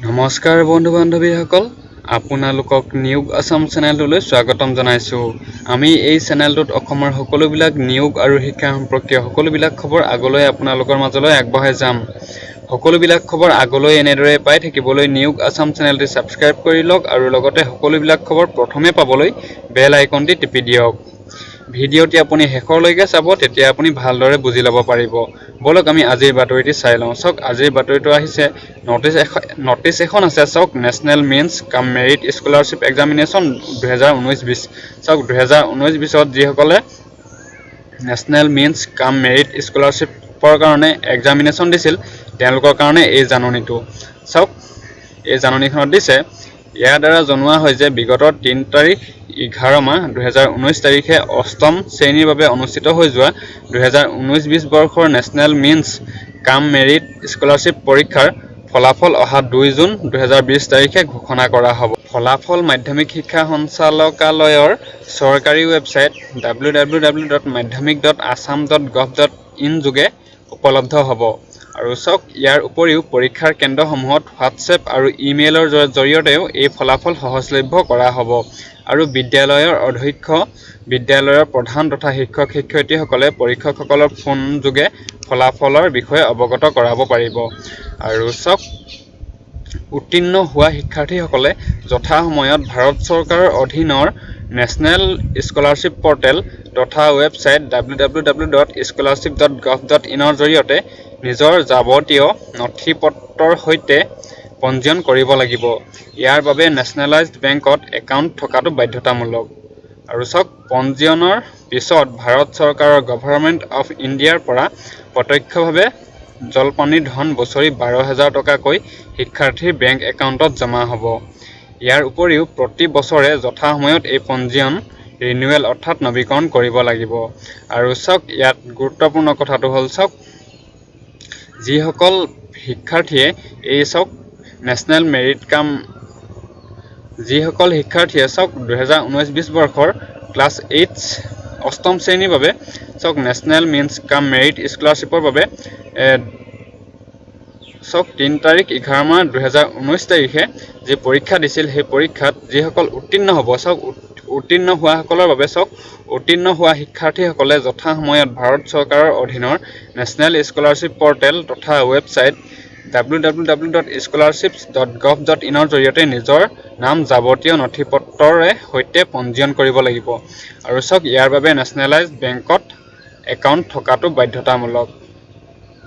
নমস্কাৰ বন্ধু বান্ধৱীসকল, আপোনালোকক নিয়োগ আছাম চেনেলটোলৈ স্বাগতম জনাইছোঁ। আমি এই চেনেলটোত অসমৰ সকলোবিলাক নিয়োগ আৰু শিক্ষা সম্পৰ্কীয় সকলোবিলাক খবৰ আগলৈ আপোনালোকৰ মাজলৈ আগবঢ়াই যাম। সকলোবিলাক খবৰ আগলৈ এনেদৰে পাই থাকিবলৈ নিয়োগ আছাম চেনেলটি ছাবস্ক্ৰাইব কৰি লওক আৰু লগতে সকলোবিলাক খবৰ প্ৰথমে পাবলৈ বেল আইকনটি টিপি দিয়ক। ভিডিঅ'টি আপুনি শেষলৈকে চাব, তেতিয়া আপুনি ভালদৰে বুজি ল'ব পাৰিব। ব'লক, আমি আজিৰ বাতৰিটি চাই লওঁ। চাওক, আজিৰ বাতৰিটো আহিছে, নটিচ এখন আছে। চাওক, National Means cum Merit Scholarship Examination 2019-20। চাওক, 2019-20ত যিসকলে নেশ্যনেল মিনছ কাম মেৰিট স্কলাৰশ্বিপৰ কাৰণে এক্সামিনেশ্যন দিছিল, তেওঁলোকৰ কাৰণে এই জাননীটো। চাওক, এই জাননীখনত দিছে, ইয়াৰ দ্বাৰা জনোৱা হয় যে বিগত 3 তাৰিখ 11 মাহ 2019 তাৰিখে অষ্টম শ্ৰেণীৰ বাবে অনুষ্ঠিত হৈ যোৱা 2019-20 বৰ্ষৰ National Means cum Merit Scholarship পৰীক্ষাৰ ফলাফল অহা 2 জুন 2020 তাৰিখে ঘোষণা কৰা হ'ব। ফলাফল মাধ্যমিক শিক্ষা সঞ্চালকালয়ৰ চৰকাৰী ৱেবছাইট www.madhyamik.assam.gov.in যোগে উপলব্ধ হ'ব। আৰু চাওক, ইয়াৰ উপৰিও পৰীক্ষাৰ কেন্দ্ৰসমূহত হোৱাটছএপ আৰু ইমেইলৰ জৰিয়তেও এই ফলাফল সহজলভ্য কৰা হ'ব আৰু বিদ্যালয়ৰ অধ্যক্ষ, বিদ্যালয়ৰ প্ৰধান তথা শিক্ষক শিক্ষয়িত্ৰীসকলে পৰীক্ষকসকলৰ ফোন যোগে ফলাফলৰ বিষয়ে অৱগত কৰাব পাৰিব। আৰু চাওক, উত্তীৰ্ণ হোৱা শিক্ষাৰ্থীসকলে যথাসময়ত ভাৰত চৰকাৰৰ অধীনৰ নেশ্যনেল স্কলাৰশ্বিপ পৰ্টেল তথা ৱেবছাইট www.scholarship.gov.inৰ জৰিয়তে নিজৰ যাৱতীয় নথি পত্ৰৰ সৈতে পঞ্জীয়ন কৰিব লাগিব। ইয়াৰ বাবে নেশ্যনেলাইজড বেংকত একাউণ্ট থকাটো বাধ্যতামূলক। আৰু চাওক, পঞ্জীয়নৰ পিছত ভাৰত চৰকাৰৰ গভৰ্ণমেণ্ট অফ ইণ্ডিয়াৰ পৰা প্ৰত্যক্ষভাৱে জলপানিৰ ধন বছৰি 12,000 টকাকৈ শিক্ষাৰ্থীৰ বেংক একাউণ্টত জমা হ'ব। ইয়াৰ উপৰিও প্ৰতি বছৰে যথাসময়ত এই পঞ্জীয়ন ৰিনিউৱেল অৰ্থাৎ নৱীকৰণ কৰিব লাগিব। আৰু চাওক, ইয়াত গুৰুত্বপূৰ্ণ কথাটো হ'ল, চাওক, যিসকল শিক্ষাৰ্থীয়ে এই চাওক নেশ্যনেল মেৰিট কাম যিসকল শিক্ষাৰ্থীয়ে চাওক 2019-20 বৰ্ষৰ ক্লাছ এইট অষ্টম শ্ৰেণীৰ বাবে চাওক নেশ্যনেল মিনছ কাম মেৰিট স্কলাৰশ্বিপৰ বাবে চাওক 3 তাৰিখ 11 মাহ 2019 তাৰিখে যি পৰীক্ষা দিছিল, সেই পৰীক্ষাত যিসকল উত্তীৰ্ণ হ'ব, চাওক, উত্তীৰ্ণ হোৱাসকলৰ বাবে, চাওক, উত্তীৰ্ণ হোৱা শিক্ষাৰ্থীসকলে যথাসময়ত ভাৰত চৰকাৰৰ অধীনৰ নেশ্যনেল স্কলাৰশ্বিপ পৰ্টেল তথা ৱেবছাইট www.scholarships.gov.inৰ জৰিয়তে নিজৰ নাম যাৱতীয় নথি পত্ৰৰে সৈতে পঞ্জীয়ন কৰিব লাগিব। আৰু চাওক, ইয়াৰ বাবে নেশ্যনেলাইজড বেংকত একাউণ্ট থকাটো বাধ্যতামূলক।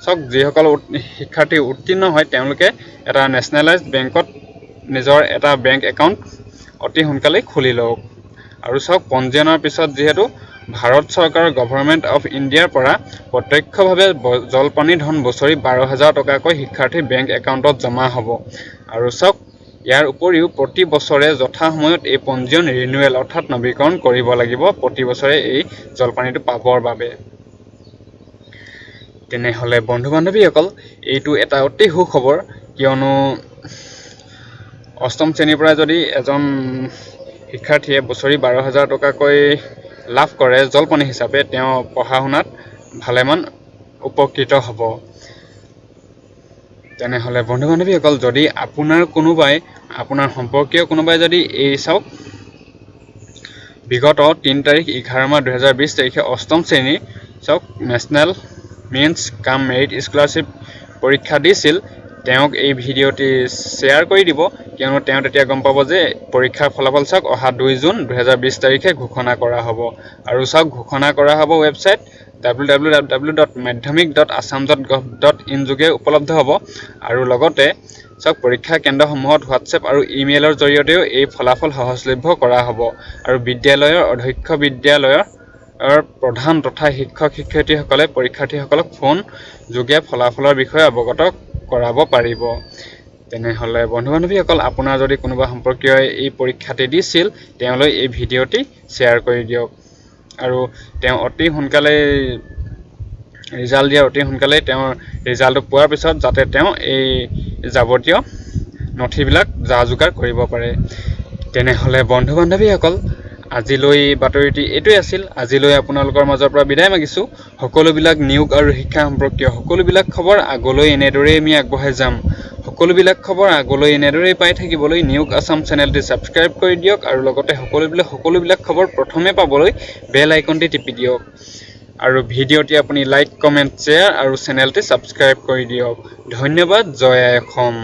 চাওক, যিসকল শিক্ষাৰ্থী উত্তীৰ্ণ হয়, তেওঁলোকে এটা নেশ্যনেলাইজড বেংকত নিজৰ এটা বেংক একাউণ্ট অতি সোনকালেই খুলি লওক। আৰু চাওক, পঞ্জীয়নৰ পিছত যিহেতু ভাৰত চৰকাৰৰ গভৰ্ণমেণ্ট অফ ইণ্ডিয়াৰ পৰা প্ৰত্যক্ষভাৱে জলপানি ধন বছৰি 12,000 টকাকৈ শিক্ষাৰ্থীৰ বেংক একাউণ্টত জমা হ'ব। আৰু চাওক, ইয়াৰ উপৰিও প্ৰতি বছৰে যথাসময়ত এই পঞ্জীয়ন ৰিনিউৱেল অৰ্থাৎ নৱীকৰণ কৰিব লাগিব প্ৰতি বছৰে এই জলপানিটো পাবৰ বাবে। তেনেহ'লে বন্ধু বান্ধৱীসকল, এইটো এটা অতি সুখবৰ, কিয়নো অষ্টম শ্ৰেণীৰ পৰা যদি এজন শিক্ষাৰ্থীয়ে বছৰি 12,000 টকাকৈ লাভ কৰে জলপানি হিচাপে, তেওঁ পঢ়া শুনাত ভালেমান উপকৃত হ'ব। তেনেহ'লে বন্ধু বান্ধৱীসকল, যদি আপোনাৰ কোনোবাই, আপোনাৰ সম্পৰ্কীয় কোনোবাই যদি এই চাওক বিগত 3 তাৰিখ 11 মাহ 2020 তাৰিখে অষ্টম শ্ৰেণীৰ চাওক National Means cum Merit Scholarship পৰীক্ষা দিছিল, তেওঁক এই ভিডিঅ'টি শ্বেয়াৰ কৰি দিব, কিয়নো তেওঁ তেতিয়া গম পাব যে পৰীক্ষাৰ ফলাফল চাওক অহা 2 জুন 2020 তাৰিখে ঘোষণা কৰা হ'ব। আৰু চাওক, ঘোষণা কৰা হ'ব ৱেবছাইট www.madhyamik.assam.gov.in যোগে উপলব্ধ হ'ব। আৰু লগতে চাওক, পৰীক্ষা কেন্দ্ৰসমূহত হোৱাটছএপ আৰু ইমেইলৰ জৰিয়তেও এই ফলাফল সহজলভ্য কৰা হ'ব আৰু বিদ্যালয়ৰ অধ্যক্ষ, বিদ্যালয়ৰ প্ৰধান তথা শিক্ষক শিক্ষয়িত্ৰীসকলে পৰীক্ষাৰ্থীসকলক ফোন যোগে ফলাফলৰ বিষয়ে অৱগত কৰাব পাৰিব। তেনেহ'লে বন্ধু বান্ধৱীসকল, আপোনাৰ যদি কোনোবা সম্পৰ্কীয়ই এই পৰীক্ষাটি দিছিল, তেওঁলৈ এই ভিডিঅ'টি শ্বেয়াৰ কৰি দিয়ক আৰু তেওঁ অতি সোনকালেই ৰিজাল্ট দিয়াৰ অতি সোনকালেই তেওঁৰ ৰিজাল্টটো পোৱাৰ পিছত যাতে তেওঁ এই যাৱতীয় নথিবিলাক যা যোগাৰ কৰিব পাৰে। তেনেহ'লে বন্ধু বান্ধৱীসকল, আজিলৈ বাতৰিটি এইটোৱে আছিল। আজিলৈ আপোনালোকৰ মাজৰ পৰা বিদায় মাগিছোঁ। সকলোবিলাক নিয়োগ আৰু শিক্ষা সম্পৰ্কীয় সকলোবিলাক খবৰ আগলৈ এনেদৰেই আমি আগবঢ়াই যাম। সকলোবিলাক সকলোবিলাক খবৰ আগলৈ এনেদৰেই পাই থাকিবলৈ নিয়োগ আছাম চেনেলটি ছাবস্ক্ৰাইব কৰি দিয়ক আৰু লগতে সকলোবিলাক খবৰ প্ৰথমে পাবলৈ বেল আইকনটি টিপি দিয়ক আৰু ভিডিঅ'টি আপুনি লাইক, কমেণ্ট, শ্বেয়াৰ আৰু চেনেলটি ছাবস্ক্ৰাইব কৰি দিয়ক। ধন্যবাদ। জয় আই অসম।